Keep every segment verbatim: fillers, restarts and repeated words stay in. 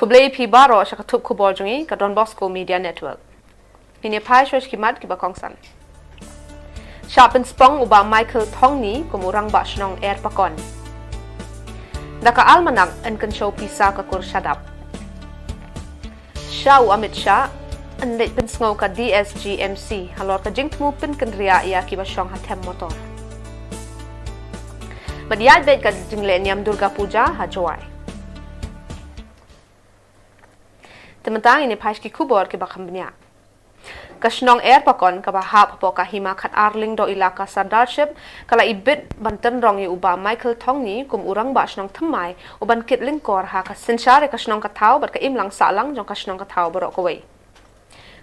Khublei phi baroh sha ka thup khubor jong ngi ka Don Bosco Media Network. Ngin ïa phai shuwa sha ki mat kiba kongsan. Shah pynspong u Bah Michael Thongni kum u Rangbah Shnong Erpakon. Da ka almanak yn kynshew pisa ka kur shadap. Sha u Amit Shah, yn leit pynsngew ka D S G M C halor ka jingthmu pynkynriah ïa kiba shong ha them motor. Bad ïaid beit ka jingleh niam Durga Puja ha Jowai. Te mynta ngin ïa phai sha ki khubor kiba kham bniah. Ka shnong Erpakon kaba hap hapoh ka Hima Khatar Lyngdoh Elaka Sardarship ka la ibit ban tynrong ïa u Bah Michael Thongni kum u Rangbah Shnong thymmai u ban kit lyngkor ha ka synshar ïa ka shnong ka thaw bad ka imlang sahlang jong ka shnong ka thaw baroh kawei.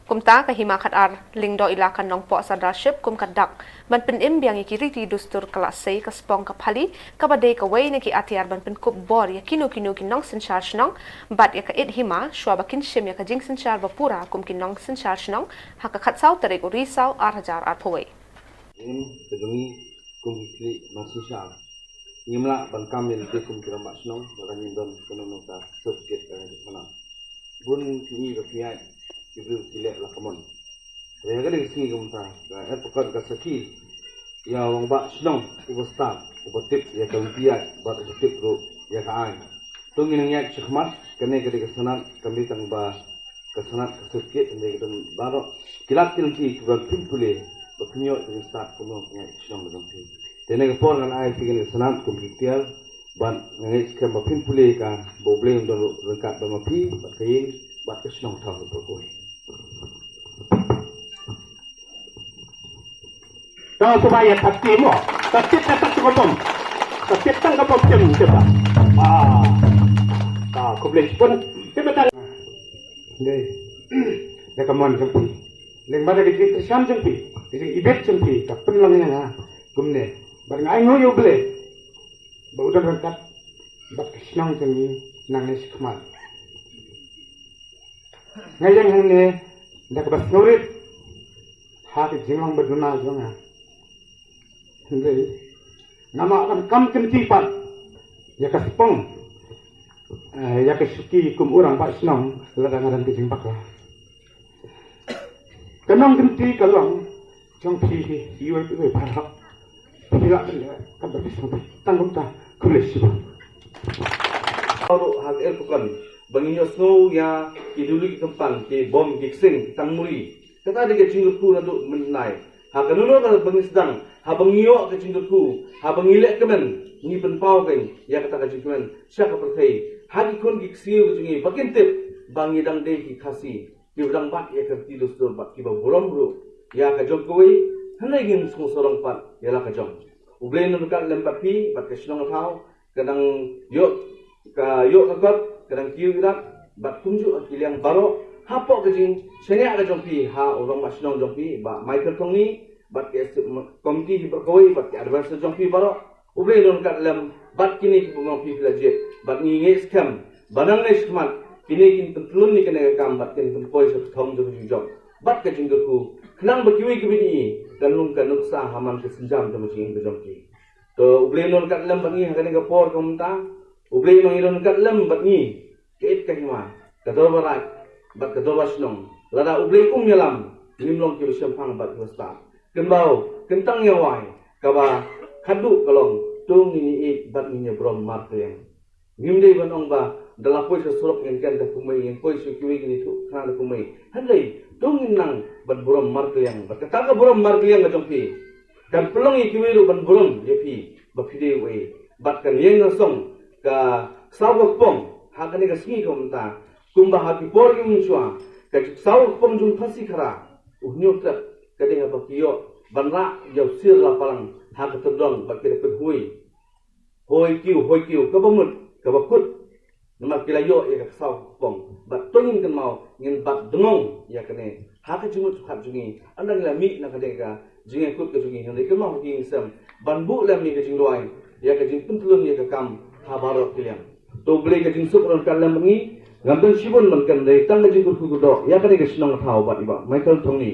Kumta ka Hima Khatar Lyngdoh Elaka Nongpoh Sardarship kum ka dak ban pynim biang ïa ki riti dustur ka la sei ka spong ka phali kaba dei kawei na ki atiar ban pynkup bor ïa kino kino ki nongsynshar shnong bad ïa ka ïit hima shuwa ba kin shim ïa ka jingsynshar ba pura kum ki nongsynshar shnong ha ka khatsaw tarik u Risaw ar hajar arphew wei. Ngin ka jong ngi kum ki khlieh nongsynshar ngim lah ban kam ïa lade kum ki rangbah shnong ba kan ïa don kano kano ka certificate ka jong ka shnong. Bun ki ngi ba ki ïaid ki briew ki leh la ka mon. Te ha kane ka sngi kumta ka Erpakon ka sakhi ïa u rangbah shnong uba stad uba tip ïa ka lynti ïaid bad uba tip ruh ïa ka aiñ. To ngin nang ïaid shakhmat, kane ka dei ka sanad kam dei tang ba ka sanad ka certificate, hynrei ka don baroh ki lad ki lynti kiba phin pule ba phin ïoh ka jingstad kumno ka ïaid shnong ka jong phi. Te kane ka por ngan ai phi kane ka sanad kum ki tiar bad nga ngeit skhem ba phin pule ka ba U Blei un don ruh ryngkat bad ma phi bad ka ïing bad ka shnong thaw ka por kawei. Tang shuwa ïa thati mo. Thati thati thati ka bom. Thati tang ka bom jem jem. Ah. Ah, khublei shibun. Te mynta. Dei. Da ka mon jong phi. Leng ba da ka jingkyrshan jong phi. Ka jingibit jong phi. Ka pynlong ïa nga. Kumne. Bad nga ainguh ïa U Blei ba u don ryngkat bad ka shnong jong ngi nangne shakhmat. Nga ïeng hangne da kaba sngewrit ha ka jinglong ba duna jong nga. Hynrei ngam lah ban kam kynti pat ïa ka spong, eh, ïa ka shuki kum u rangbah shnong lada nga don ka jingbakla. Ka nongkynti ka long jong phi iwei pa iwei baroh. Phi lah ban leh katba phi sngewbha. Tang kumta, khublei shibun. Baroh ha ka Erpakon ba ngin ïohsngew ïa ki duli ki kyrpang, ki bom, ki ksing, ki tangmuri. Kata dei ka jingkyrkhu naduh mynhyndai. Ha kano kano kaba ngi sdang, haba ngi ïoh ka jingkyrkhu, haba ngi leh kmen, ngi pynpaw kein ïa kata ka jingkmen sha ka pyrthei. Ha ki khun ki ksiew ka jong ngi ba kin tip ba ngi dang dei ki Khasi kiba dang bat ïa ka riti dustur bad kiba burom ruh ïa ka jong kawei, hynrei ngin sngewsarong pat ïa la ka jong. U Blei un ryngkat lem bad phi bad ka shnong ka thaw, ka dang ïoh ka ïoh ka kot, ka dang kiew ïa dat bad kumjuh ha ki liang baroh hapoh ka jingshaniah ka jong phi ha u rangbah shnong jong phi Bah Michael Thongni bad ki executive committee hi baroh kawei bad ki advisor jong phi baroh. U Blei un ryngkat lem bad kine kiba ma phi phi la jied bad ngi ngeit skhem ba nangne shakhmat kine kin pyntlun ïa kane ka kam bad kin pynpoi sha ka thong jong ka jingjop bad ka jingkyrkhu khnang ba kiwei kiwei ki kan long ka nuksa ha man ka sienjam jong ka jingim ka jong ki. To U Blei un ryngkat lem bad ngi ha kane ka por ka mynta. U Blei un ryngkat lem bad ngi. Ka ïit ka hima, ka dorbar raid bad ka dorbar shnong. Lada U Blei um ïalam, ngim long kiba shemphang bad kiba stad. Kynmaw, kyntang ïa wai kaba khadduh ka long, to ngin ïeit bad ngin ïa burom markylliang. Ngim dei ban ong ba da la poi sha surok ngin ken da kumne, ngin poi sha kiwei ngin ïathuh khnang da kumne. Hynrei to ngin nang ban burom markylliang bad kata ka burom markylliang ka jong phi kan pynlong ïa kiwei ruh ban burom ïa phi ba phi dei uei. Bad kan ïeng na song ka ksaw ka kpong ha kane ka sngi ka mynta. Kumba ha ki por ki mynshuwa ka ksaw ka kpong jong Khasi Khara u Hynñiewtrep ka dei haba ki ïoh ban rah ïa u sir la palang ha ka tyrdong bad ki da pynhoi. Hoi kiew, hoi kiew, kaba mut, kaba kut. Namar ki la ïoh ïa ka ksaw ka kpong. Bad to ngin kynmaw, ngin bat dngong ïa kane. Ha ka jingmut jingpyrkhat jong ngi, ynda ngi la mih na kane ka jingïakut ka jong ngi, hynrei kynmaw ha ki ïing sem ban buh lem ïa ka jingduwai ïa ka jingpyntlun ïa ka kam ha baroh ki liang. To U Blei ka jingsuk un ryngkat lem bad ngi. Ngam don shibun ban kren, dei tang ka jingkyrkhu kyrdoh ïa kane ka shnong ka thaw bad i Bah Michael Thongni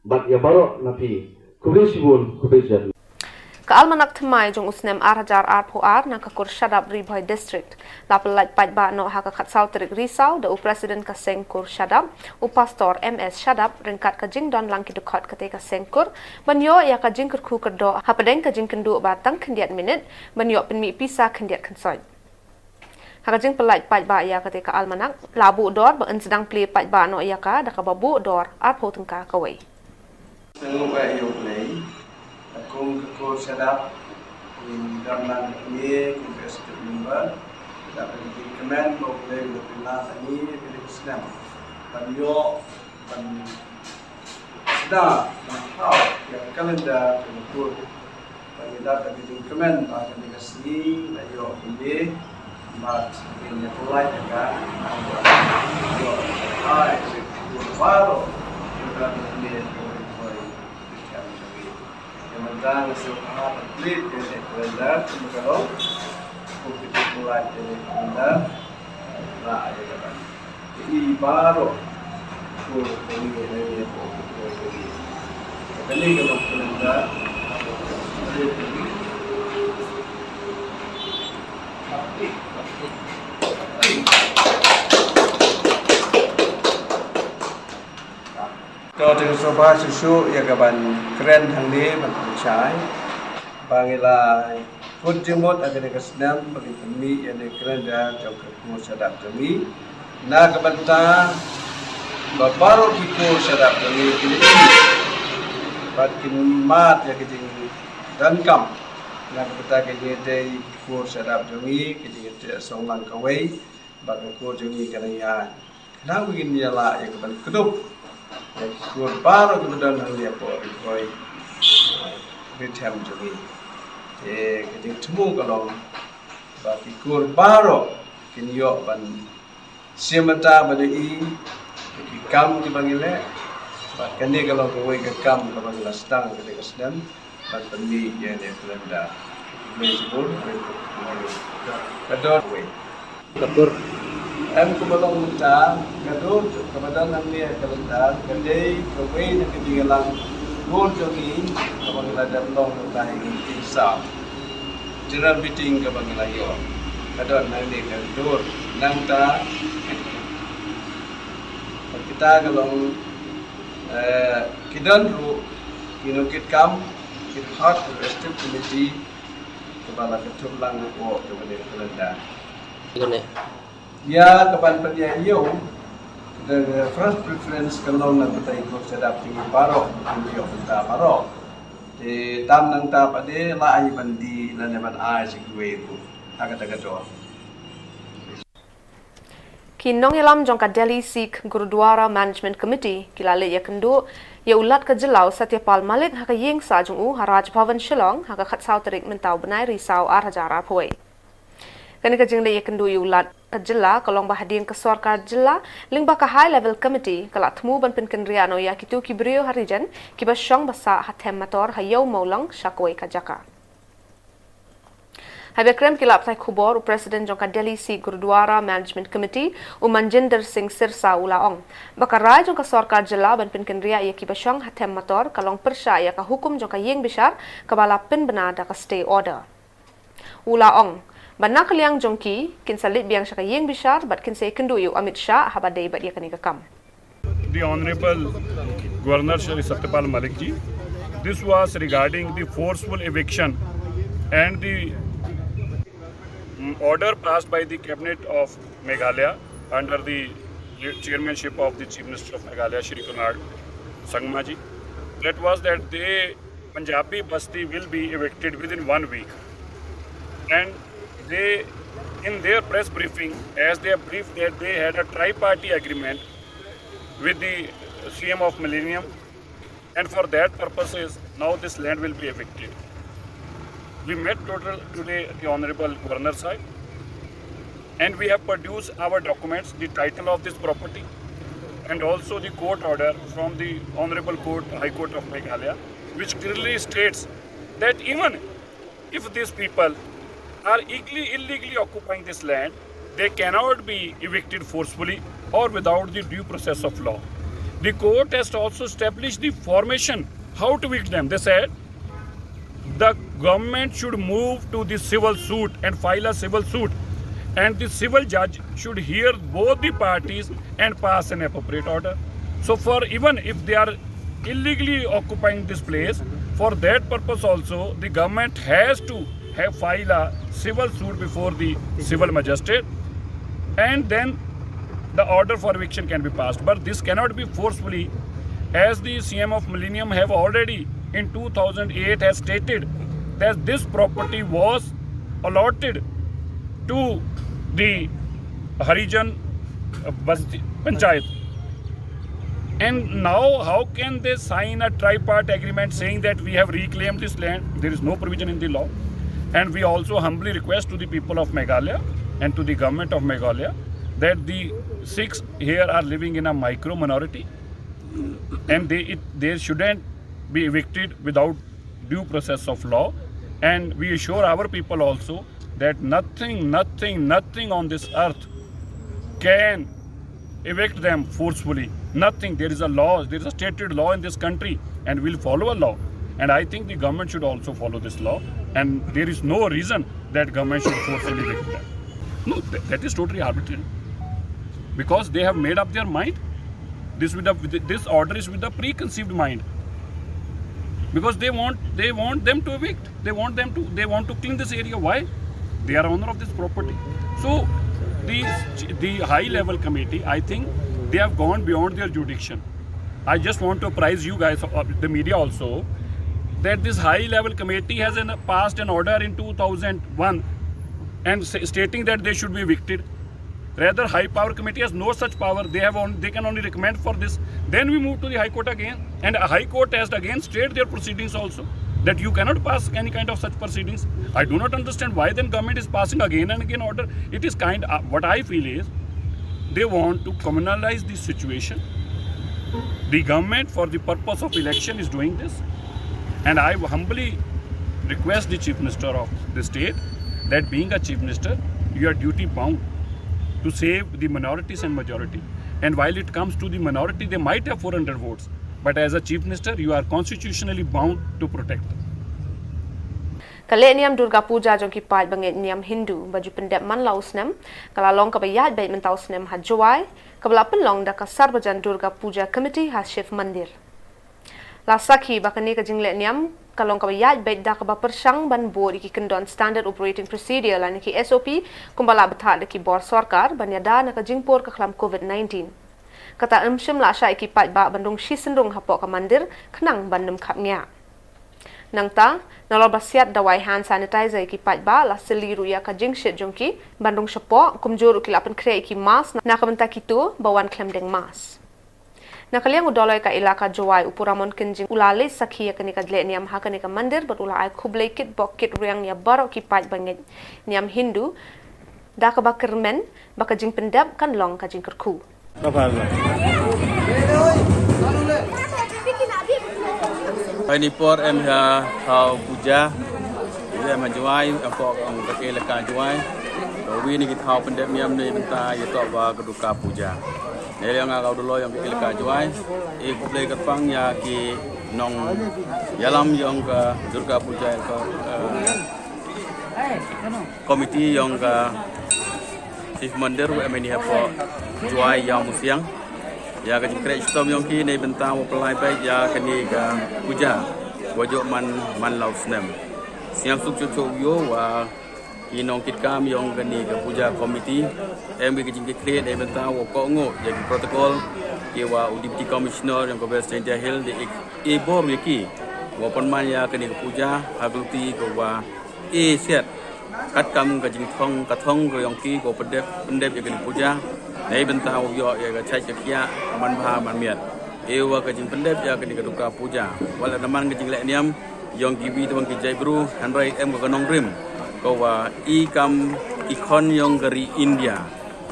bad ïa baroh na phi. Khublei shibun, khublei shibun. Ka almanak thymmai jong u snem ar hajar arphew ar na ka kur Shadap Ri Bhoi District la pyllait paidbah noh ha ka khatsaw tarik Risaw da u President ka seng kur Shadap, u Pastor M S Shadap, ryngkat ka jingdon lang ki dkhot katei ka seng kur ban ïoh ïa ka jingkyrkhu kyrdoh hapdeng ka jingkynduh ba tang khyndiat minit ban ïoh pynmih pisa khyndiat khynsoit. Ha ka jingpyllait paidbah ïa katei ka almanak la buh dor ba yn sdang plie paidbah noh ïa ka da kaba buh dor arphew tyngka kawei. Sngewbha ïa U Blei, la kum ka kur Shadap, ngi dang nang ngi kum ka executive member, da ka jingkmen ba U Blei u la pynlah ïa ngi ïa ka snem ban ïoh ban sdang ban thaw ïa ka calendar ka kur. Ba ngi lap da ka jingkmen ba kane ka sngi la ïoh pynlong bad ngin ïa pynlait ïa ka. Ïoh ai ka kur baroh. Ïa ka ne ka kur. Ïa mynta nga sngewbha ban plie ïa ka calendar kumba ka long. Kumba ka pynlait ïa ka calendar. Lah ïa ka ban. Ïa baroh. Ko kani ïa ko ko ko. Kani ka bang calendar. To, te sngewbha shuh shuh ïa ka ban kren hangne ban pynshai ba ngi la kut jingmut ha kane ka snem ba ngin pynmih ïa kane ka calendar jong ka kur Shadap jong ngi. Na ka bynta ba baroh ki kur Shadap jong ngi kin ïoh bad kin mad ïa ka jingdonkam. Na ka bynta ka jingïadei kur Shadap jong ngi, ka jingïadei song lang kawei ba ka kur jong ngi kan ïa Khnang ba ngin ïa lah ïa ka ban kdup ïa ki kur baroh kiba don hangne hapoh Ri Bhoi, Ri Them jong ngi. Te ka jingthmu ka long ba ki kur baroh kin ïoh ban shim bynta ban ïohi ïa ki kam kiba ngi leh. Bad kane ka long kawei ka kam kaba ngi la sdang kane ka snem. Ban pynmih ïa kane ka calendar. Mei jubur, mei jubur. Ka don wei. Ka kur. Em kumba long mynta, ka don, kaba don hangne ka calendar, ka dei kawei na ka jingïalang bun jong ngi, kaba ngi la dep long mynta ha ka meeting sa. General meeting kaba ngi la ïoh. Ka don hangne ka dur, nangta. Bad kita ka long, eh, ki don ruh, ki nongkitkam, ki hot, ki festive committee, Kaba la kynthup lang hapoh kaba dei ka calendar. Kane. Ïa kaban pynïaid ïew, the first preference ka long na ka bynta ki kur Shadap jong ngi baroh, kin ïoh bynta baroh. Te tam nangta pat de la ai ban die lane ban ai sha kiwei ruh. Ha kata ka dor. Ki nongïalam jong ka Delhi Sikh Gurudwara Management Committee ki la leit ïakynduh ïa u Lat ka jylla u Satyapal Malik ha ka ïing sah jong u ha Raj Bhavan Shillong ha ka khatsaw tarik mynta u bnai Risaw ar hajar arphew wei. Kane ka jingleit ïakynduh ïa u Lat ka jylla ka long ba hadien ka sorkar jylla lyngba ka High Level Committee ka la thmu ban pynkynriah noh ïa kito ki briew ha Ri Jaiñ kiba shong ba sah ha them mator ha Ïew Mawlong sha kawei ka jaka. Haba ïakren bad ki lad pathai khubor, u President jong ka Delhi Sikh Gurudwara Management Committee, u Manjinder Singh Sirsa u la ong ba ka rai jong ka sorkar jylla ban pynkynriah ïa kiba shong ha them mator ka long pyrshah ïa ka hukum jong ka ïing bishar kaba la pynbna da ka stay order. U la ong ba na ka liang jong ki, kin sa leit biang sha ka ïing bishar bad kin sa ïakynduh ïa u Amit Shah haba dei bad ïa kane ka kam. The Honorable Governor Shri Satyapal Malik ji. This was regarding the forceful eviction and the, mm, order passed by the Cabinet of Meghalaya under the chairmanship of the Chief Minister of Meghalaya, Shri Conrad Sangma ji. That was that the Punjabi Basti will be evicted within one week. And they, in their press briefing, as they have briefed that they had a tri-party agreement with the C M of Millennium, and for that purposes, now this land will be evicted. We met total today the Honorable Governor Sahib, and we have produced our documents, the title of this property, and also the court order from the Honorable Court, High Court of Meghalaya, which clearly states that even if these people are illegally, illegally occupying this land, they cannot be evicted forcefully or without the due process of law. The court has also established the formation, how to evict them. They said the Government should move to the civil suit and file a civil suit, and the civil judge should hear both the parties and pass an appropriate order. So for, even if they are illegally occupying this place, for that purpose also the government has to have file a civil suit before the civil magistrate, and then the order for eviction can be passed. But this cannot be forcefully, as the C M of Millennium have already in two thousand eight has stated that this property was allotted to the Harijan, uh, Basti Panchayat. And now, how can they sign a tripartite agreement saying that we have reclaimed this land? There is no provision in the law. And we also humbly request to the people of Meghalaya and to the government of Meghalaya that the Sikhs here are living in a micro minority, and they, it, they shouldn't be evicted without due process of law. And we assure our people also that nothing, nothing, nothing on this earth can evict them forcefully. Nothing. There is a law, there is a stated law in this country, and we'll follow a law. And I think the government should also follow this law. And there is no reason that government should forcefully evict them. No, th- that is totally arbitrary. Because they have made up their mind. This with a, this order is with a preconceived mind. Because they want, they want them to evict. They want them to, they want to clean this area. Why? They are owner of this property. So the, the high level committee, I think they have gone beyond their jurisdiction. I just want to apprise you guys, uh, the media also, that this high level committee has an, passed an order in two thousand one and sa- stating that they should be evicted. Rather, high power committee has no such power. They have on, they can only recommend for this. Then we move to the high court again, and a high court has again stayed their proceedings also, that you cannot pass any kind of such proceedings. I do not understand why then government is passing again and again order. It is kind. Uh, what I feel is they want to communalize this situation. The government, for the purpose of election, is doing this, and I humbly request the chief minister of the state that being a chief minister, you are duty bound to save the minorities and majority. And while it comes to the minority, they might have four hundred votes, but as a chief minister, you are constitutionally bound to protect them. Ka lehniam Durga Puja jong ki paid bangeit niam Hindu ba ju pyndep man la u snem ka la long kaba ïaid beit mynta u snem ha Jowai, kaba la pynlong da ka Sarbajan Durga Puja Committee ha Shiv Mandir. La sakhi ba kane ka jinglehniam ka long kaba ïaid beit da kaba pyrshang ban bud ïa ki kyndon Standard Operating Procedure lane ki S O P kumba la bthah da ki bor sorkar ban ïada na ka jingpur ka khlam COVID nineteen. Kata ym shym la shah ïa ki paidbah ban rung shi synrung hapoh ka mandir khnang ban ym khapngiah. Nangta, nalor ba siat dawai hand sanitizer ïa ki paidbah, la sylli ruh ïa ka jingshit jong ki ban rung shapoh, kumjuh ruh ki la pynkhreh ïa ki mask na ka bynta kito ba wan khlem deng mask. Na ka liang u Doloi ka Elaka Jowai u Puramon Kynjing u la leit sakhi ïa kane ka jinglehniam ha kane ka mandir bad u la ai khublei kitbok kitrwiang ïa baroh ki paid bangeit niam Hindu da kaba kyrmen ba ka jingpyndep kan long ka jingkyrkhu. Hai ni por em ha thaw puja. Em ha Jowai, em pok ong ka elaka Jowai. Ka wi ni ki thaw pyndep niam ni bynta ïa to ba ka Durga Puja. Ne liang nga ka u Doloi ong ka elaka Jowai. E khublei kyrpang ïa ki nongïalam ïong ka Durga Puja ka, eh, komiti ïong ka Shiv Mandir wa em ha ni hapoh Jowai Ïawmusiang. Ïa ka jingkhreh shitom ïong ki ne bynta wa pynlait beit ïa kane ka puja wa jop man man la u snem. Sngewsuk suk suk ïoh wa ki nongkitkam ïong kane ka puja komiti em ki jingkitkhlieh ne bynta wa kohnguh ïa ki protocol ki wa u Deputy Commissioner ïong ka West Jaintia Hills de ik e bor ïa ki wa pynman ïa kane ka puja ha ka luti ka wa e siat. Katkam ka jingthong ka thong ka ïong ki ko pyndep pyndep ïa kane puja. Nei bynta u ïoh ïa ka chait ka khiah man bha man miat. E wa ka jingpyndep ïa kane ka Durga Puja. Wala naman ka jinglehniam ïong ki wi tawang ki jaibru hynrei em ka nongrim. Ko wa i kam i khon ïong ka ri India.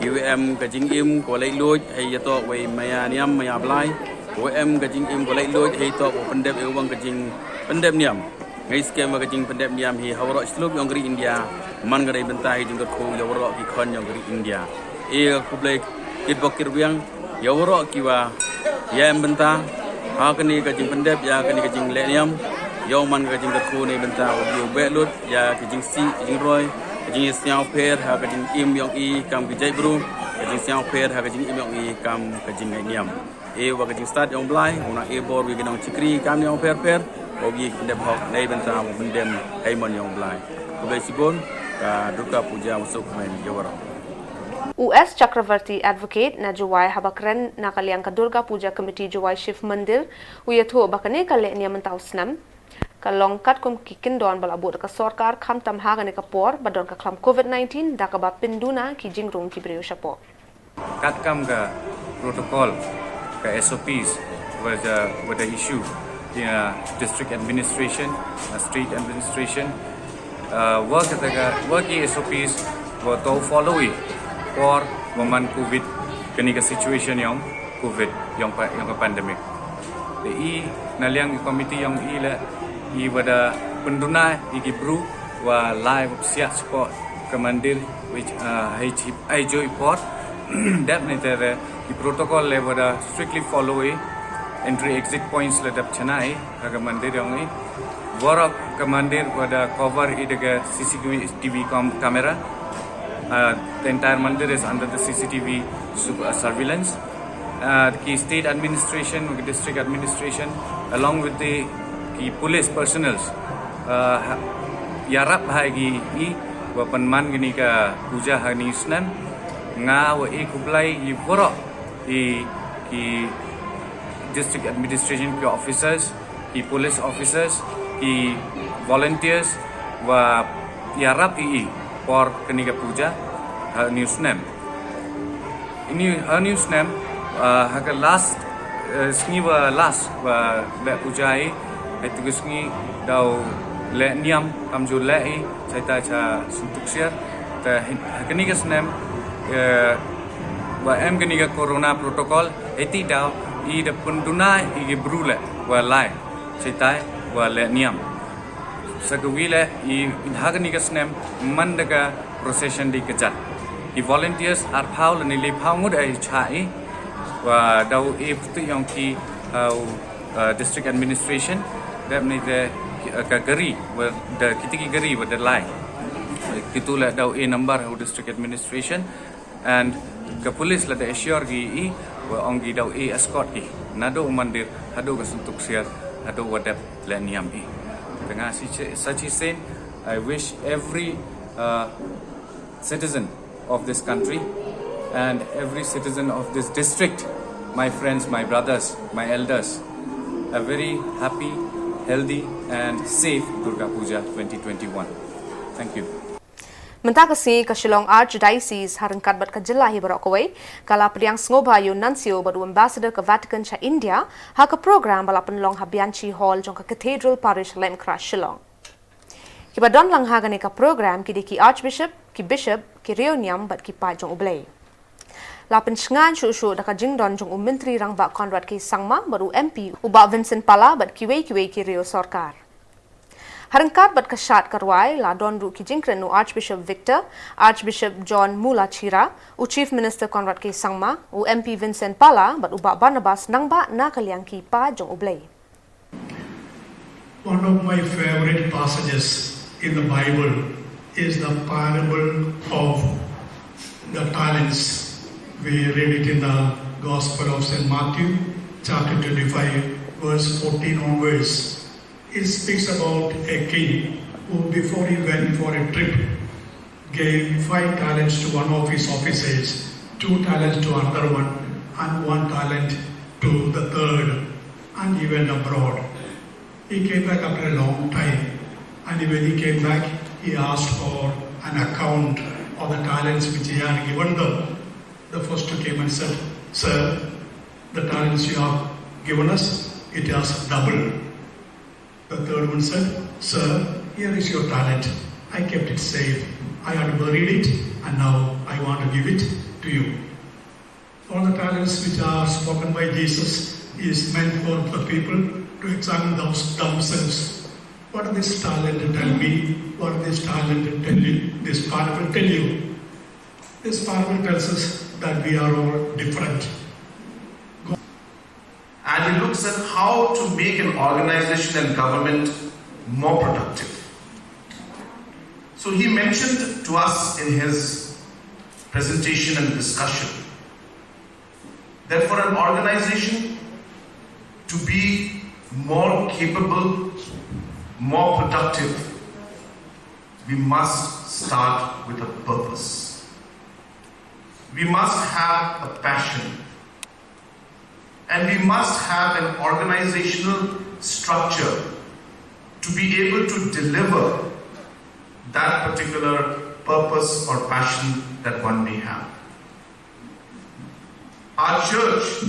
Ki wa em ka jingim ko leit luid hei ïa to wei maya niam maya blai. Ko em ka jingim ko leit luid hei to ko pyndep e wang ka jingpyndep niam. Ngai skhem wa ka jingpyndep niam hi ha waroh shluk ïong ka ri India. Man ka dei bynta hi jingkyrkhu ïa waroh ki khon ïong ka ri India. E ka khublei kitbok kitrwiang ïa waroh ki wa ïa em bynta ha kane ka jingpyndep ïa kane ka jinglehniam. Ïoh man ka jingkyrkhu na bynta u beh lut ïa ka jingsih, ka jingroi, ka jingsngewpher ha ka jingim ïong i kam ka jaitbru, ka jingsngewpher ha ka jingim ïong i kam ka jingngeit niam. E wa ka jingstad ïong Blai u nang e bor wi ki nongshakri kam ïong pher pher, u ki pyndep hok na bynta u pyndem hei mon ïong Blai. Khublei shibun. Ka Durga Puja u suk men ïa waroh. U S Chakravarti, advocate na Jowai, haba kren na ka liang ka Durga Puja Committee Jowai Shiv Mandir, u ïathuh ba kane ka leh niam mynta u snem ka long katkum ki kyndon ba la buh da ka sorkar, khamtam ha kane ka por ba don ka khlam covid nineteen, da kaba pynduna ki jingrung ki briew shapoh. Katkam ka protocol, ka S O Ps, wa da, wa da issue ïa district administration, uh, state administration, uh, wa kata ka, wa ki S O Ps wa to follow i por wa man covid, kane ka situation ïong covid, ïong pa, ïong ka pandemic. Te i na liang ki committee ïong i leh, i wa da pynduna ïa ki bru wa lai wa psiah shapoh ka mandir, which, uh, hai chi, hai joi por. Dep ne te re, ki protocol leh wa da strictly follow i, entry exit points leh dep chna i ha ka mandir ïong i. Waroh ka mandir wa da cover i da ka C C T V com-, camera. Uh, the entire mandir is under the C C T V sup-, uh, surveillance. Uh, ki state administration, ki district administration, along with the ki police personnels, uh, ha, ïarap ha ki i wa pynman kane ka puja ha kane u snem. Nga wa i khublei i waroh i ki district administration, ki officers, ki police officers, ki volunteers wa ïarap i i por kane ka puja ha kane u snem. Ini, ha kane u snem, uh, ha ka last, uh, sngi wa last wa beh puja i, ha itu ka sngi daw leh niam, kam ju leh i, chaita cha syntuk siar. Te ha kane ka snem, uh, wa em kane ka corona protocol, eti daw i da pynduna i ki bru leh wa lai, chaita wa leh niam. Sa ka wi leh i ha kane ka snem man da ka procession da i kjat. Ki volunteers arphaw lane laiphaw ngut ai cha i wa daw e phuti ïong ki, uh, uh, district administration, dep ne te ki, uh, ka gari wa da kiti ki gari wa da lai. Kitu leh daw e number ha u district administration. And ka police la da assure ki i wa ong ki daw e escort ki naduh u mandir haduh ka syntuk siar haduh wa dep leh niam i. Te nga sa chi, sa chi sien, I wish every, uh, citizen of this country and every citizen of this district, my friends, my brothers, my elders, a very happy, healthy and safe Durga Puja twenty twenty-one. Thank you. Mynta ka sngi ka Shillong Archdiocese ha ryngkat bad ka jylla hi baroh kawei ka la pdiang sngewbha ïa u Nuncio bad u Ambassador ka Vatican cha India ha ka program ba la pynlong ha Bianchi Hall jong ka Cathedral Parish Laitumkhrah Shillong. Kiba don lang ha kane ka program ki dei ki Archbishop, ki Bishop, ki riewniam bad ki paid jong U Blei. La pynshngaiñ shuh shuh da ka jingdon jong u Myntri Rangbah Conrad K Sangma bad u M P u Bah Vincent Pala bad kiwei kiwei ki riew sorkar. Ha ryngkat bad ka shad ka rwai la don ruh ki jingkren u Archbishop Victor, Archbishop John Mulla Chira, u Chief Minister Conrad K Sangma, u M P Vincent Pala bad u Bah Barnabas Nangbah na ka liang ki paid jong U Blei. One of my favorite passages in the Bible is the parable of the talents. We read it in the Gospel of Saint Matthew, chapter twenty-five, verse fourteen onwards. It speaks about a king who, before he went for a trip, gave five talents to one of his officers, two talents to another one, and one talent to the third, and he went abroad. He came back after a long time, and when he came back, he asked for an account of the talents which he had given them. The first came and said, "Sir, the talents you have given us, it has doubled." The third one said, "Sir, here is your talent. I kept it safe. I had buried it, and now I want to give it to you." All the talents which are spoken by Jesus is meant for the people to examine them-, themselves. What does this talent tell me? What does this talent tell you? This parable tell you? This parable tells us that we are all different. And he looks at how to make an organization and government more productive. So he mentioned to us in his presentation and discussion that for an organization to be more capable, more productive, we must start with a purpose. We must have a passion. And we must have an organizational structure to be able to deliver that particular purpose or passion that one may have. Our church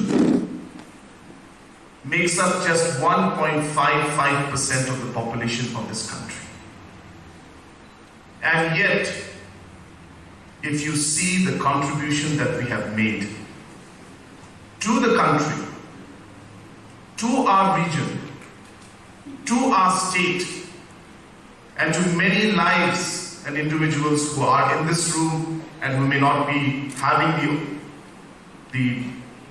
makes up just one point five five percent of the population of this country. And yet, if you see the contribution that we have made to the country, to our region, to our state, and to many lives and individuals who are in this room and who may not be having the, the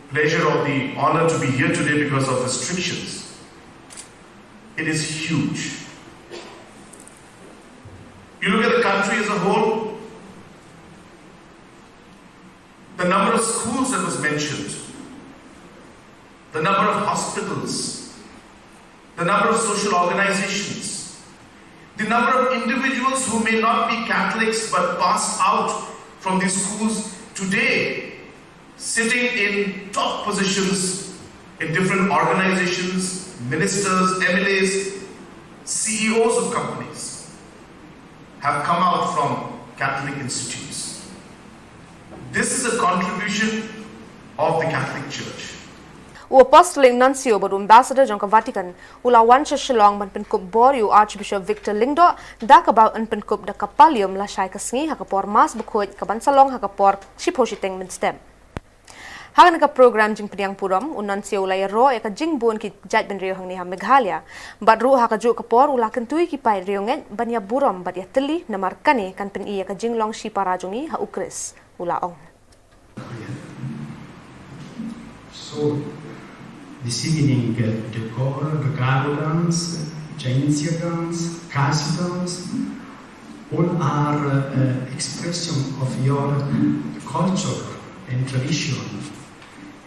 pleasure or the honor to be here today because of restrictions, it is huge. You look at the country as a whole, the number of schools that was mentioned, the number of hospitals, the number of social organizations, the number of individuals who may not be Catholics but passed out from these schools today, sitting in top positions in different organizations, ministers, M L As, C E Os of companies have come out from Catholic institutes. This is a contribution of the Catholic Church. U Apostolic Nuncio bad u Ambassador jong ka Vatican u la wan sha Shillong ban pynkup bor ïa u Archbishop Victor Lyngdoh da kaba yn pynkup da ka pallium lashai ka sngi ha ka por Mass Bakhuid kaban sa long ha ka por shiphew shiteng mynstep. Ha kane ka program jingpdiang burom, u Nuncio u la ïaroh ïa ka jingbun ki jaitbynriew hangne ha Meghalaya. Bad ruh ha kajuh ka por u la kyntu ïa ki paid riewngeit ban ïa burom bad ïa tylli namar kane kan pyni ïa ka jinglong shipara jong ngi ha u Khrist, u la ong. So, this evening, uh, the choir, the Garo dance, Jainism dance, Khasi dance, all are uh, expression of your culture and tradition,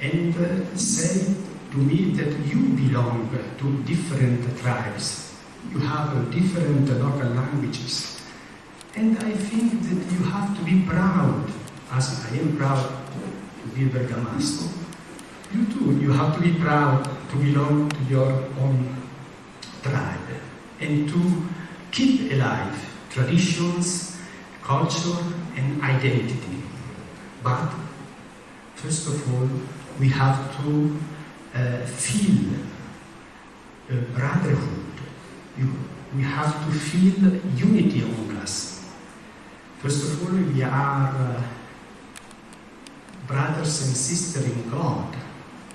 and uh, say to me that you belong to different tribes. You have uh, different local languages, and I think that you have to be proud, as I am proud to be Bergamasco. You too, you have to be proud to belong to your own tribe and to keep alive traditions, culture and identity. But first of all, we have to uh, feel uh, brotherhood. You, we have to feel unity among us. First of all, we are uh, brothers and sisters in God.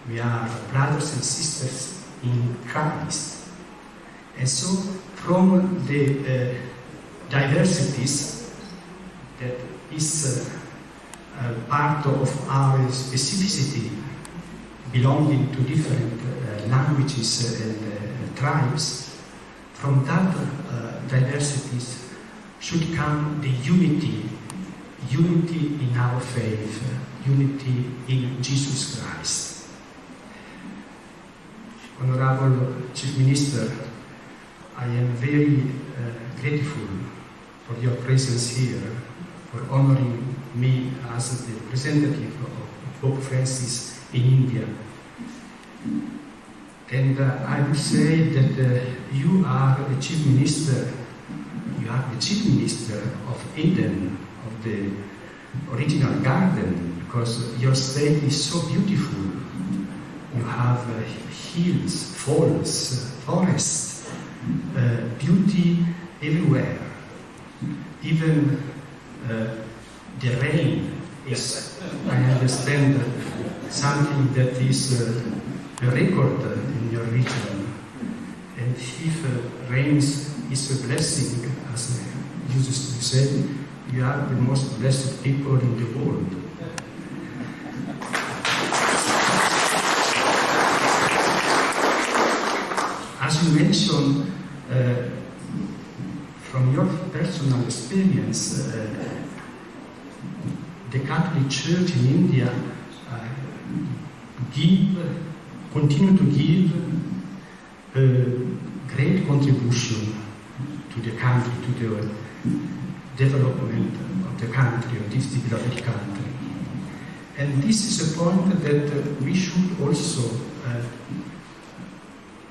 We are brothers and sisters in Christ. And so, from the uh, diversities that is uh, uh, part of our specificity, belonging to different uh, languages and uh, tribes, from that uh, diversities should come the unity, unity in our faith, unity in Jesus Christ. Honorable Chief Minister, I am very uh, grateful for your presence here, for honoring me as the representative of Pope Francis in India. And uh, I would say that uh, you are a chief minister, you are the chief minister of Eden, of the original garden, because your state is so beautiful. You have uh, hills, falls, uh, forests, uh, beauty everywhere. Even uh, the rain is, I understand, something that is uh, a record in your region. And if uh, rains is a blessing, as you used to say, you are the most blessed people in the world. As you mentioned, uh, From your personal experience, uh, the Catholic Church in India uh, give, continue to give a great contribution to the country, to the development of the country, of this developed country. And this is a point that uh, we should also uh,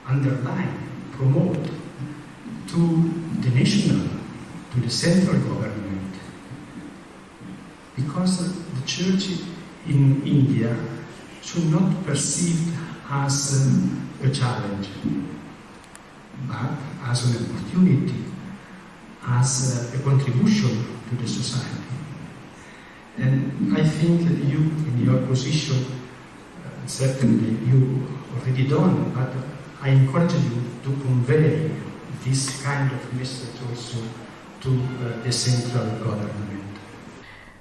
underline, promote to the national, to the central government. Because the church in India should not perceived as um, a challenge, but as an opportunity, as a, a contribution to the society. And I think that you, in your position, uh, certainly you already done, but I encourage you to convey this kind of message also to uh, the central government.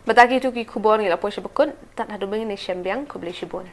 Bad kita ki khubor ngi la poi sha ba kut, tad haduh mynne shem biang, khublei shibun.